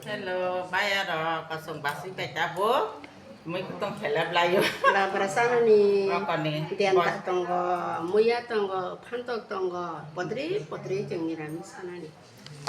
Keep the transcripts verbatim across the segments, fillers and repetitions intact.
Hello, baya rok, kosong basui bai tabuk. Mui kutung khelep layo. Labra sanani. Rokoni. Denta tongo, muya tongo, phantok tongo, potri potri chwng nirami sanani.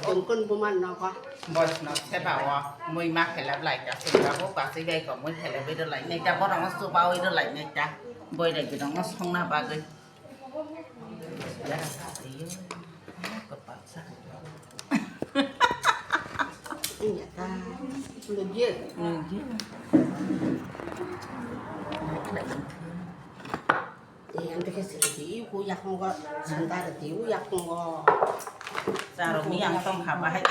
Chwng kun buman nogo. Bosno seba o, mui ma khelep lai ka, seba bo basui bai ko, mui khelep bai rw lai nai ta, borok no chuba oi rw lai nai ta. Boirai birok no songna bagwi. Iya ta. Lagi. Lagi. Eh, ang khe sirdi, uku yakung go, santa rdi, u yakung go. Charo mi ang tong kha bahai.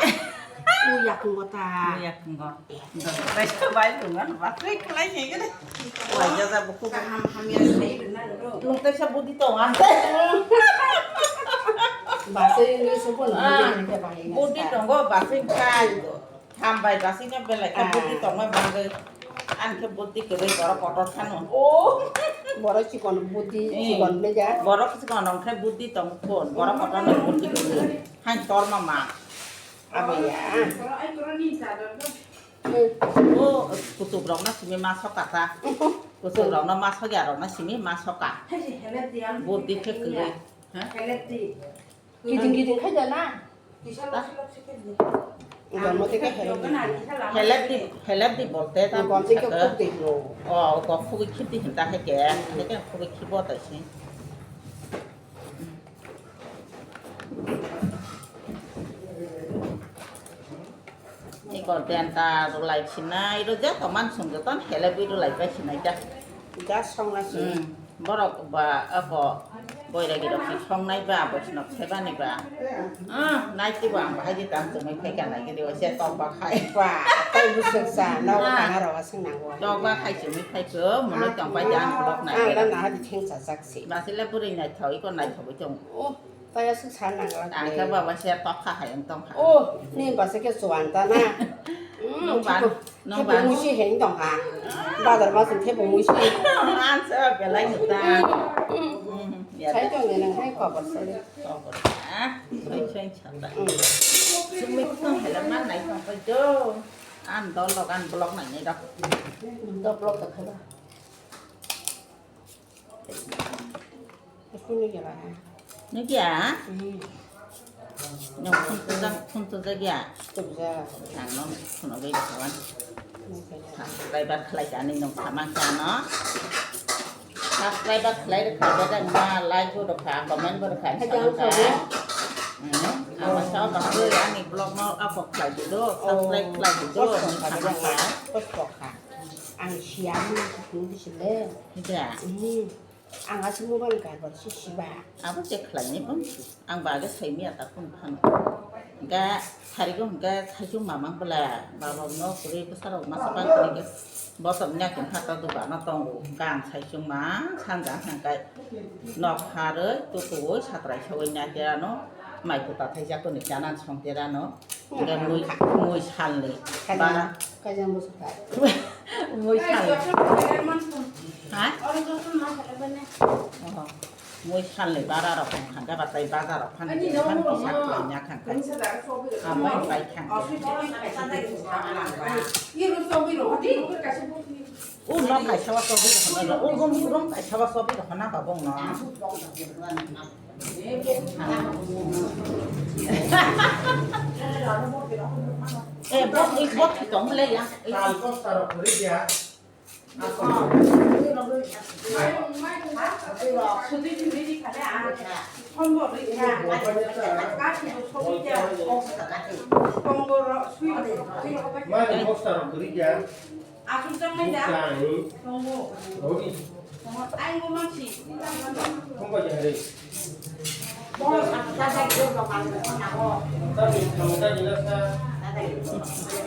U yakung go ta. U yakung go. Dong bai bai dungan, bakri khlai khe gede. Waja ja buku. Kaham hamya sai dungan do. Nung tei sa budi tong ang tei. Basai ni sobo no, Ah, budi tong go, basai kai. Hambai basingno belai khe Ah. Buddhi tongma bagwi. Ani khe buddhi kwrwi borok kotor phano. Oh. Borok chikon buddhi Eh. Chikon beja. Borok chikon rok khe buddhi tong phun. Borok kotor no buddhi kwrwi. Hain torma ma. Abaya. Hmm. O kutuk rok no simi ma soka ta. Kutuk rok no ma sokya rok no simi ma soka. Buddhi khe kwrwi. Ha? Kiting kiting khai jana. Gomoti ke help di. Help di, help di bolte ta Gomoti ke saka. Khuk di lo. Oh, ko khuk khiti hinta he ke. He ke khuk khibo ta si. Iko denta rulai sinai ro je to man sung joton help di rulai pai sinai ta. Ja song na si. Hmm. Borok ba abo boiragi rok si songnai ba, abo si nok sebani ba. Ah, nai ti ba ang bahai di tang chumui phai ka nai gidi, waisa tok ba khai. Ba, tai busuk sa, no Ah. Kana ro asing nang wa. Tok ba khai chumui phai ko, mwnwi Ah. Tong bai dan vlog nai Ah, gidi. Dan na hadi theng sa sak si. Basile buri nai thau, iko nai thau tong. Oh. Taya suk sa nang la. Ang khe baba se tok kha hai ang tong kha. Oh, ni ba se ke chuan ta na. Hmm, Nung ban, thebo, nung thebo ban. Musi heng tong kha. Bazar ma sing thebo musi. Ang se ba belai ta. Hmm, hmm. Hmm, ya. Sai tong ne nang hai khobor sai. Khobor. Ah, sai sai chata. Hmm. Sumit tong hela man nai tong kai do. An dol lok an blok nai nai dok. Do blok ta khala. Aku ni kira. Ni kya? Hmm. Nung phun tujak, phun tujak ya? Tujak. Ang nung phun ogai kawan. Ni kira. Subscriber khlai kani nung samang kano. Subscriber khlai rwkha, beda ma like bo rwkha, comment bo rwkha, Hai, samang jang ka. Sabu. Hmm. Ang ma sao bakhe ani vlog no upload khlai di do, subscribe khlai di do, Oh, samang ka. Post rwkha. Ang siya mo, kung di sile. Kya? Hmm. Ang aswk mobile kar bar si siba. Abo je khlainai bang si. Ang ba age saimia ta kung phano. Ga sarigo hingga saichung mamang bela. Baba no kuri bwsarok masa bang kuri ga. Botom nya kin hata duba no tongo. Ga ang saichung mang sanja hangkai. Nok haroi tutuoi satrai sawoi nya tera no. Mai puta thaijak toni janan song tera no. Hingga mui, mui salni. Kaijang, bara. Kaijang bwswk kha. Mui salni. Ha? Oho. Mui salni bara rok wng kha, hingke ba tei bazar rok phan, phan kisa khlai ya kha, hingke. Amai bai kha. O nok kaisa o togwi rok hwnwi rok, o rom, rom kaisa o togwi rok hwnna ba bong no. Eh, bot, bot tong le ya. Tal bos tarok kwrwi ya. Mai bos tarok kwrwi ya. Aswk tongnai da? Bukchang. Tongo. Roni. Tongo. Ai, bo mansi. Tongba jahari. Bo sa, sa, sa, sa, sa, sa, sa, sa. Tadi, tadi, tadi, nasa. Tadi.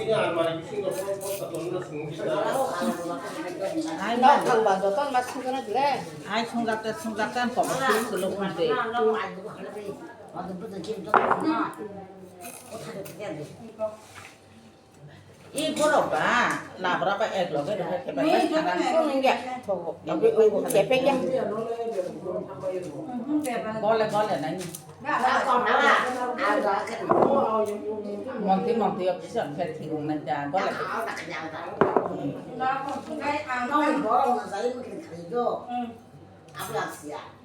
Ini almari bising ko, ko, ko, ko, ko, ko, ko, ko. Ai, no, thangba, joton mas singkana dile. Ai, sungjakte, sungjakte, ang kok sulu, sulu, kunde. Hmm. I borok ba, labra ba ek loge rohe khe ba. Ni khana. Joto na. Kepek ya. Gole gole nai. Monti monti yo kisa khe thik nai ja gole.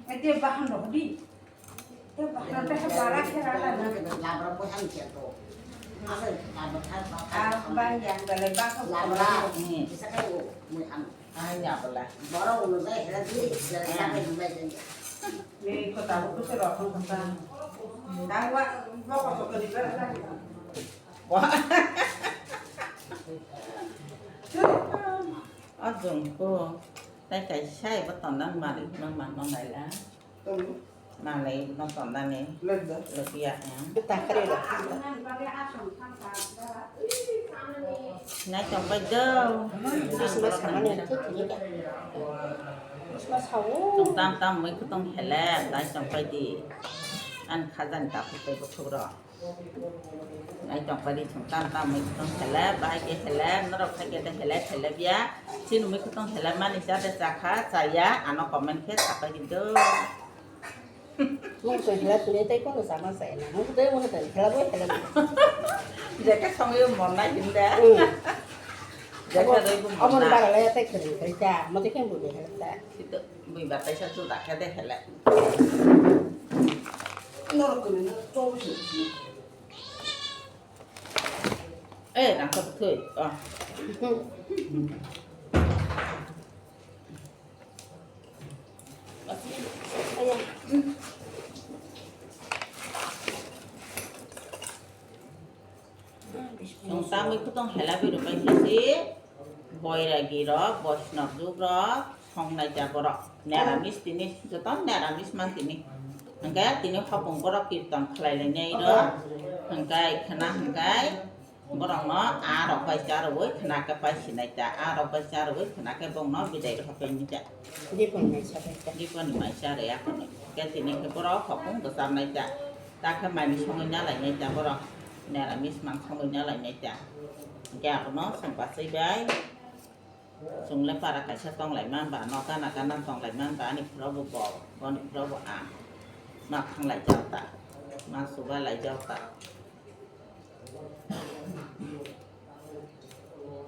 Ete bahan rok di. Ajungko tai kaisa ebo tondan malik no manno naila. Manwi no tondani. Lok da. Lok ya, ya. Takari da. Nai tong pai do. Christmas hamani thik ni da. Christmas hawo. Tong tam tam mui kutong hele, nai tong pai di. An khajan ta putai bukhuk ro. Nai tong pai di, tong tam tam mui kutong hele, bahai ke hele, norok khai ke de hele, hele biya. Chini mui kutong hele mani cha de cha kha, cha ya, ano comment khe sa pai di do. Mung twi hela twi tei kono sama sai na. Mung twi mung twi hela boi hela boi. Jeka songwi monnai hinde. Hmm. Jeka doi bu monnai. Amon bara le tei kiri kiri ta. Mate ken bu hela ta. Itu bui batai sa chu dakha de hela. Norok kuni no chobi si. Eh, rang ka thoi. Ah. Chwng tamwi kutong hela bwi rwbai khe si boiragi rok, boisnok juk rok, songnai ja borok. Neramis tini, joto neramis man tini. Hwnkhe tini hopung borok kirtan khlai lainai rok. Hwnkhe khna hwnkhe. Borokno a rok bai cha rwui khna khe pai sinai ta, a rok bai cha rwui khna khe bongno bidai rw pai ni ta. Diponi mai cha pai ta. Diponi mai cha rwui akhorno. Khe tini khe borok hopung bwcharnai ta. Ta khe mai ni songwi na lainai ta borok. Neramis mang songwi na lainai ta. Khe abono chwng bachai bai. Chwng le para kaisa tong lai man ba, no gana gana tong lai man ba, ani phuro bo bo, boni phuro bo ang. Ma thang lai jak ta, ma suga lai jak ta.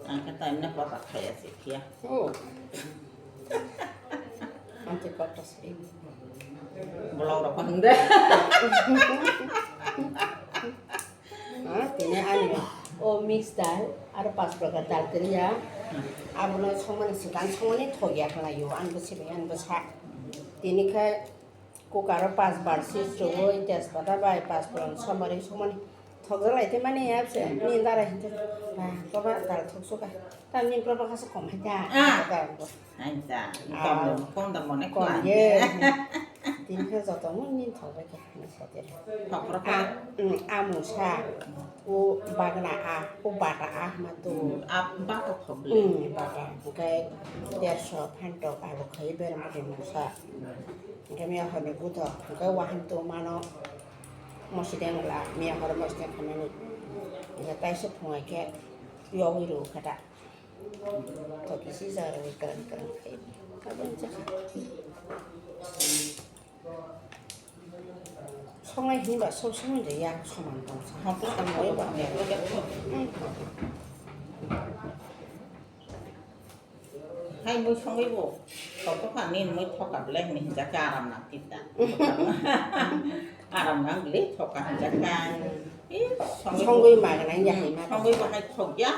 Ang khe taimne pota khaya se phiya. Oh. Ang khe pota se. Bolong rok hwnde. Ha, tini ani o mix dal, aro pas prokar dal kwrwi ya. Abono songmani swkang songmani thok ya khlaio, ani bwswk bai ani bwsa. Tini khe cooker o pas bar sis rwui, tejpata bai pas phuran somari songmani thok jalai tei mani ya bwse, ni dara hinjak. Ba, koba dal thok suka. Tamni proba kasa kom hai ta. Ah. Dal bo. Aisa, ah, kom da mone kom khlai. Ye. Tini khe joto mung ni thok bai khe hwnwi sa de. Thok rok. Ah, mm, a musa, o bagna a, o bata a ma tu. Mm, a bata thok le. Mm, bata. Hwnkhe derso phantok abo khai berma de musa. Hwnkhe miya hor ni buto, hwnkhe wahan tu mano. Mosideng la, miya hor mosideng khamani. Hwnkhe taisa phungai khe yogwi rw khe ta. Toki si jara wi kwrwng kwrwng khai. Aboni jakha. Songnai hinba sob somoi de yak soman tong sa. Hokla tong oi ba. Hmm. Hai mui songwi bo. Kok kok ni mui thoka ble ni hinja ka aram na kita. Aram na ble thoka hinja ka. Songwi magnai ya hai ma. Songwi bahai thokya.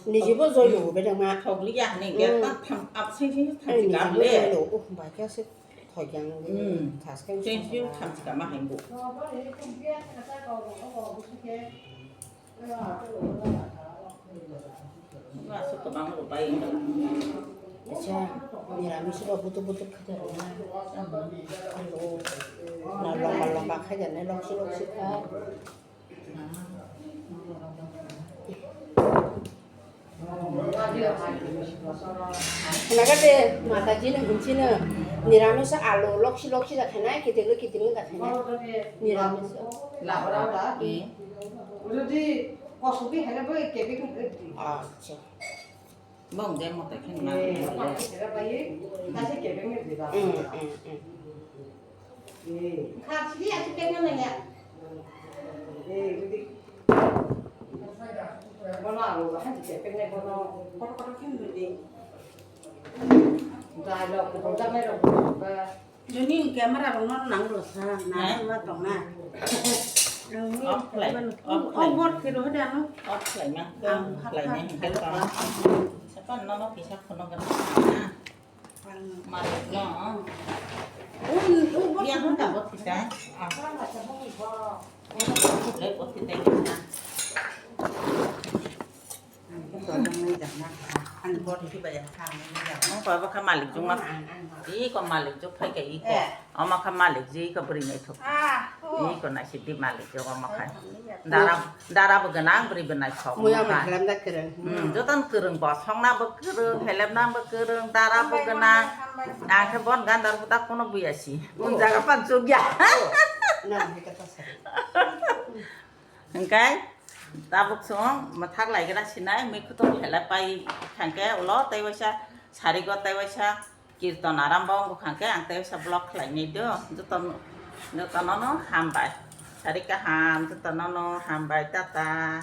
Nijibo joibo bedang ma. Thokliya hwnwi khe ta tham absing sing tham si kable. Joibo uh bai khe se thokyang. Sing sing tham si kama hai bo. Asuk kwbang rwbai wngkha. Acha, niramis rok butuk butuk khaijak rwna. Na lomba lomba khaijak nai loksi loksi kha. Khwnakha de, Mataji no hinchino, niramis alu loksi loksi da khainai, kiting kiting da khainai. Niramis. Labra ba. Hmm. Kosogi hele bo kebeng di. Acha. Bong je mote khen na. Eh, kosogi hele bai, ta se kebeng di ba. Hmm, hmm, hmm. Eh, kha sigi asu kebeng na ya. Eh, bidi. Bono abo ba han kebeng na bono. Koto koto khen di. Dai lo ko da me ro ba. Joni camera rok no nang ro sa, na. Hah? Ma tong na. Off khlai, off khlai. Off board khe ro da no. Off khlai ma, ang off khlai ma, hapkha hingke tong. Sapan no no kisa khono gana. Ang. Malik no. Ui, ui, board. Yang no ta board kisa. Ah. Board kisa. Ang koi bokha malik juma. Iko malik juk phai khe iko. Eh. Omo kha malik je iko bwrwi naithok. Ah, oh. Iko naisidi malik juk omo kha. Dara, dara bo gwnang bwrwi bo naithok. Muya omo kha. Joton kwrwng, bosongna bo kwrwng, helepna bo kwrwng, dara bo gwnang. Ang khe bon gandar bo tak kono buya si. Un jaga pan chukya. Nang hika ta sa. Hingkai tabuk chwng mwthak laigra sinai, mui kutung khelai pai thangkhe ulo tei waisa sarigo tei waisa kirton arambw wngkha khe ang tei waisa vlog khlainai do. Joto, jotono no hambai. Sari kaham, jotono no hambai, tata.